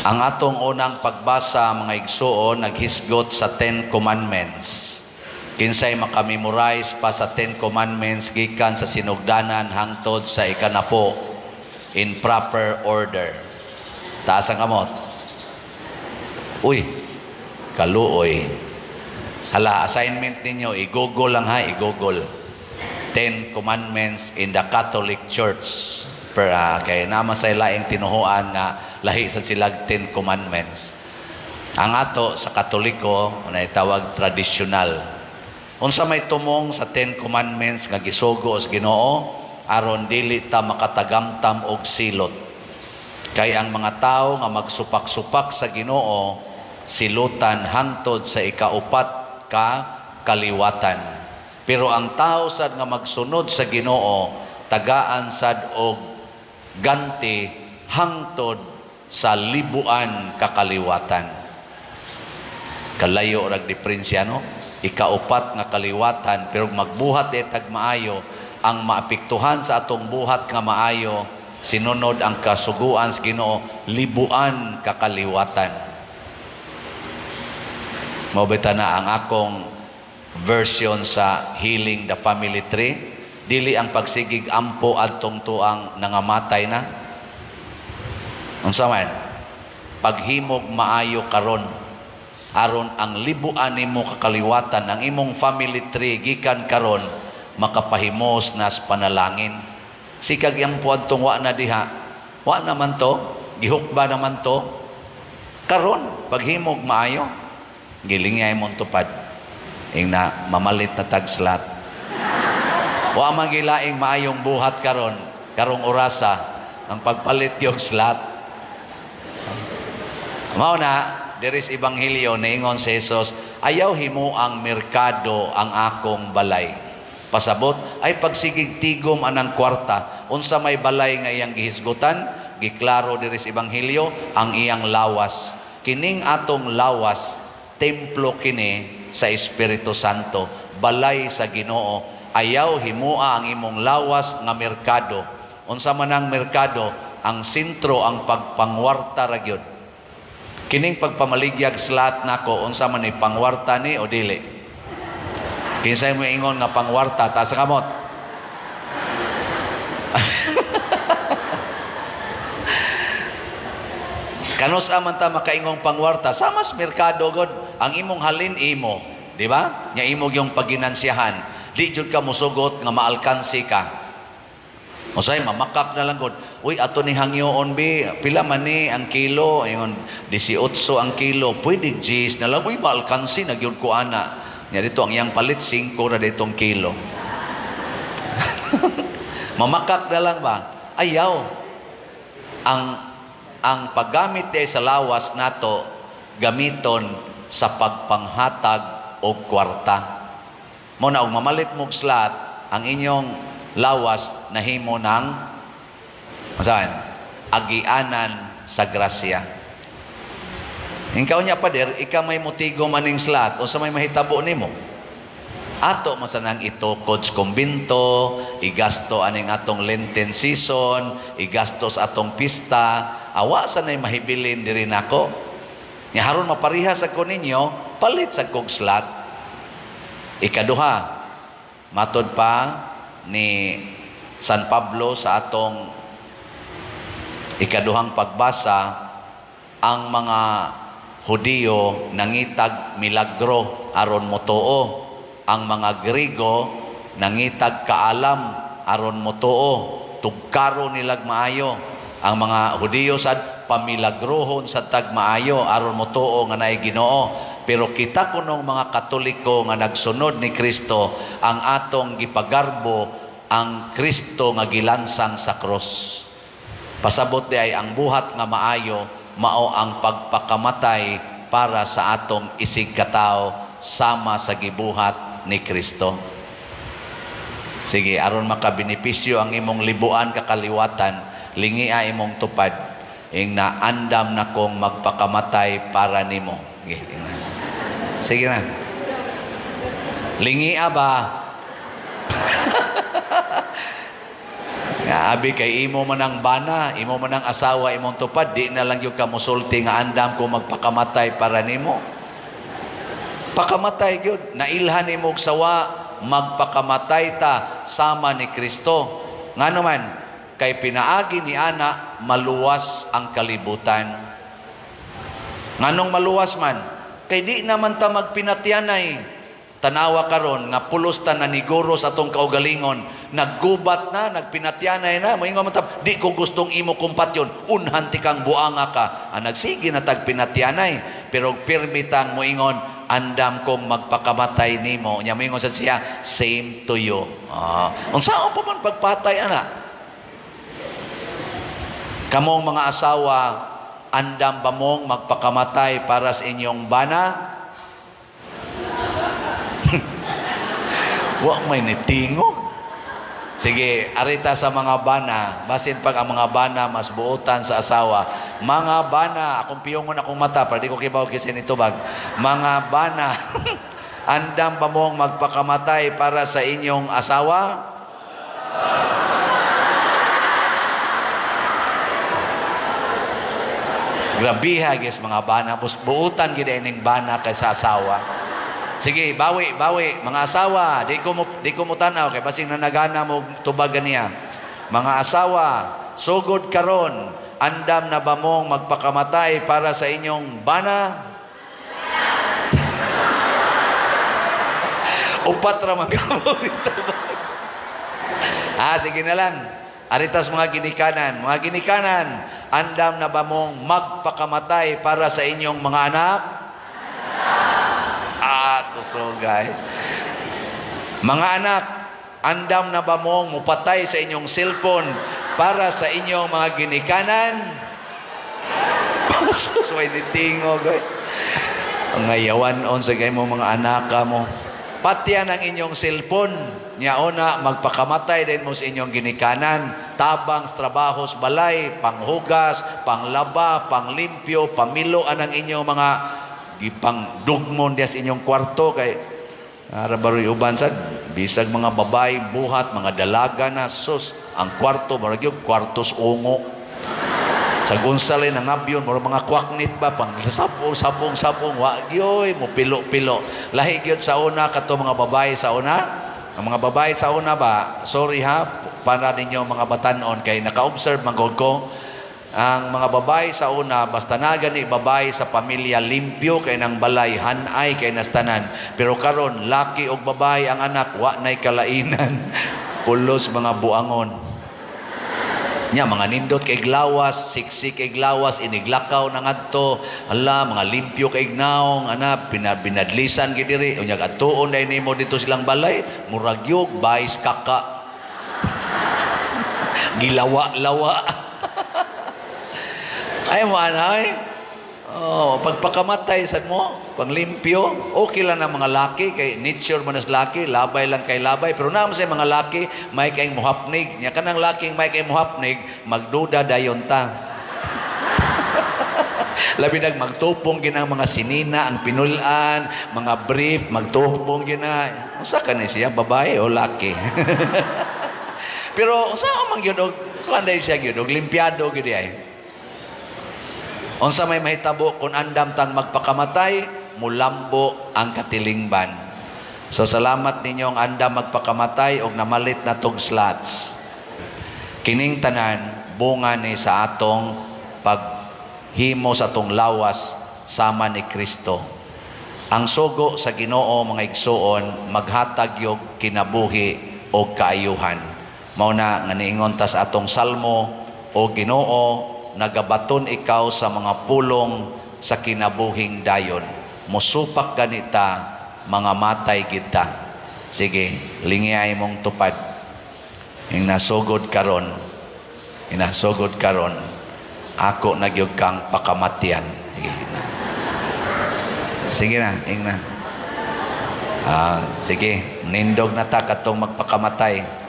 Ang atong unang pagbasa, mga igsuon, naghisgot sa Ten Commandments. Kinsay makamemorize pa sa Ten Commandments gikan sa sinugdanan hangtod sa ikanapo in proper order? Taas ang kamot. Uy, kaluoy. Hala, assignment ninyo, i-Google lang ha, i-Google. Ten Commandments in the Catholic Church. Per, kay naa man say laing tinuhuan nga lahi sa silag Ten Commandments. Ang ato sa Katoliko na tawag tradisyonal. Unsa may tumong sa Ten Commandments nga gisugo sa Ginoo? Aron dili ta makatagamtam og silot. Kay ang mga tao nga magsupak-supak sa Ginoo, silutan hangtod sa ikaupat ka kaliwatan. Pero ang tao sad nga magsunod sa Ginoo, tagaan sad og ganti hangtod sa libuan kakaliwatan. Kalayo rag diferensya, no? Ikaupat nga kaliwatan, pero magbuhat di tag maayo, ang maapektuhan sa atong buhat nga maayo, sinunod ang kasuguan sa Ginoo, libuan kakaliwatan. Mao bitaw na ang akong version sa healing the family tree. Dili ang pagsigig ampo adtong tuang nangamatay na. Unsa man? Paghimog maayo karon aron ang libuan nimo kakaliwatan, ang imong family tree gikan karon makapahimos nas panalangin. Sikag ampo adtong wa na diha. Wa naman to, gihukba naman to. Karon paghimog maayo, gilingay mong tupad. Ing na mamalit na tag slot. Wa man gilaing maayong buhat karon, karong orasa ang pagpalit yung slot. Mao na, there is ebanghelyo, niingon si Jesus, "Ayaw himo ang merkado ang akong balay." Pasabot ay pagsigig tigom anang kwarta. Unsa may balay nga iyang gihisgutan? Giklaro diri sa ebanghelyo, ang iyang lawas. Kining atong lawas, templo kini sa Espiritu Santo, balay sa Ginoo. Ayaw himua ang imong lawas nga merkado. Unsa man ang merkado? Ang sentro ang pagpangwarta ra gyud. Kining pagpamaligyag slot nako, unsa man ni, pangwarta ni o dili? Kinsay mo ingon nga pangwarta? Taas sa kamot. Kanus man ta makaingong pangwarta? Sama sa merkado god, ang imong halin imo, di ba? Nya imo yung paginansiyahan. Di jud ka musugot nga maalkansi ka. Usay mamakak na lang gud. "Uy, ato ni hangyoon bi, pila man ni ang kilo?" Ingon, "18 ang kilo." "Pwede 10 na lang." "Uy, maalkansi na gyud ko ana." Nya dito ang iyang palit 5 ra ditong kilo. Mamakak na lang ba? Ayaw. Ang paggamit di sa lawas nato, gamiton sa pagpanghatag og kwarta. Mo na og mamalit mo og slot, ang inyong lawas nahimo ng masahan, agianan sa grasya. Ikaw niya, pader, ikaw may motigo maning slot, o sa may mahitabo nimo? Ato masanang itukod sa kumbinto, igasto aning atong Lenten season, igasto sa atong pista, awa sa nay mahibilin diri nako. Nya haron mapariha sa ko ninyo, palit sa kog slot. Ikaduha, matod pa ni San Pablo sa atong ikaduhang pagbasa, ang mga Hudiyo nangitag milagro aron motuo. Ang mga Griego nangitag kaalam aron motuo. Tugkaro nilag maayo. Ang mga Hudiyo sad pamilagrohon sa tag maayo aron motuo nga naay Ginoo. Pero kita kunong mga Katoliko nga nagsunod ni Kristo, ang atong gipagarbo ang Kristo nga gilansang sa krus. Pasabot di ay ang buhat nga maayo mao ang pagpakamatay para sa atong isig katawo sama sa gibuhat ni Kristo. Sige, aron makabenepisyo ang imong libuan kakaliwatan, lingia imong tupad. Ing na, "Andam na kong magpakamatay para nimo." Sige, ing na. Sige na. Lingia ba? Nga abi kay imo man ang bana, imo man ang asawa, imong tupad, di na lang gyud ka musulti nga andam ko magpakamatay para nimo. Pakamatay gyud, nailhan nimo og sawa, magpakamatay ta sama ni Kristo. Ngano man, kay pinaagi ni ana maluwas ang kalibutan. Nganong maluwas man? Kay di naman ta magpinatyanay. Tanawa karon nga pulos ta naniguro sa atong kaugalingon, naggubat na, nagpinatyanay na, moingon man ta, "Di ko gustong imo kumpatyon, unhan ti kang buanga ka." Ah, nagsige na tag pinatyanay, pero pirmi tang moingon, "Andam kong magpakamatay nimo." Nya moingon sa siya, "Same to you." Ah, unsaon pa man pagpatay ana? Kamong mga asawa, andam ba mong magpakamatay para sa inyong bana? Wa may nitingog. Sige, arita sa mga bana, basin pag ang mga bana mas buotan sa asawa. Mga bana, akong piyongon akong mata, para di ko kibaw kasi nitubag. Mga bana, andam ba mong magpakamatay para sa inyong asawa? Grabiha gis mga bana, buutan gid ining bana kay sa asawa. Sige, bawi, bawi, mga asawa, di ko mo tanaw kay basing nanagana mo tubag ganiya. Mga asawa, sugod karon, andam na ba mong magpakamatay para sa inyong bana? Upat ra man kamo. Ah, sige na lang. Aritas mga ginikanan. Mga ginikanan, andam na ba mong magpakamatay para sa inyong mga anak? Ah, kusugay. Mga anak, andam na ba mong mupatay sa inyong cellphone para sa inyong mga ginikanan? Sus, may nitingog, oy. Ang ngayawan on sa kay mo mga anak ka mo. Patyan ang inyong cellphone. Niyaona, magpakamatay din mo sa inyong ginikanan. Tabang sa trabaho sa balay, panghugas, panglaba, panglimpyo, pamilo anang inyong mga gipang dugmon diya sa inyong kwarto kay ara baroy uban sad bisag mga babae buhat mga dalaga na, sus, ang kwarto murag yung kwartos ungo sa unsa lay nangabyon, murag mga kwaknit ba, pang sabong sabong sabong, wa gyoy mo pilo-pilo. Lahi gyud sa una kato mga babae sa una, ang mga babae sa una ba, sorry ha, para ninyo mga batanon kay naka-observe man gud ko. Ang mga babae sa una, basta na gani babae sa pamilya, limpyo kay nang balay, hanay kay nastanan. Pero karon laki og babae ang anak, wa nay kalainan. Pulos mga buangon. Nya mga nindot kay glawas, siksik kay glawas, iniglakaw na ngadto. Ala, mga limpyo kay naong, ana binadlisan gid diri. Unya adtuon dai nimo dito silang balay, murag yug bais kaka. Gilawa-lawa. Ay mo anay. Oh, pagpakamatay sad mo, panglimpyo, okay lang ang mga laki kay nature man as laki, labay lang kay labay, pero naman sa mga laki may kay muhapnig. Nya kanang laking may kay muhapnig, magduda dayon ta. Labi nag magtupong gina ang mga sinina, ang pinulan, mga brief, magtupong gina. Unsa ka ni siya, babae o laki? Pero unsa man gyud og kuan dai siya gyud og limpyado gyud ay. Unsa may mahitabo kung andam tang magpakamatay, mulambo ang katilingban. So salamat ninyong andam magpakamatay og namalit na tog slots. Kining tanan bunga ni sa atong paghimo sa atong lawas sama ni Kristo. Ang sugo sa Ginoo, mga igsuon, maghatag yog kinabuhi og kaayuhan. Mao na nga niingon ta sa atong salmo, "O Ginoo, nagabaton ikaw sa mga pulong sa kinabuhing dayon. Musupak ganita, mga matay kita." Sige, lingiyay mong tupad. Ing nasugod karon, inasugod karon, ako nagyog kang pakamatian. Sige na. Sige na, ing na. Ah, sige, nindog na ta katong magpakamatay.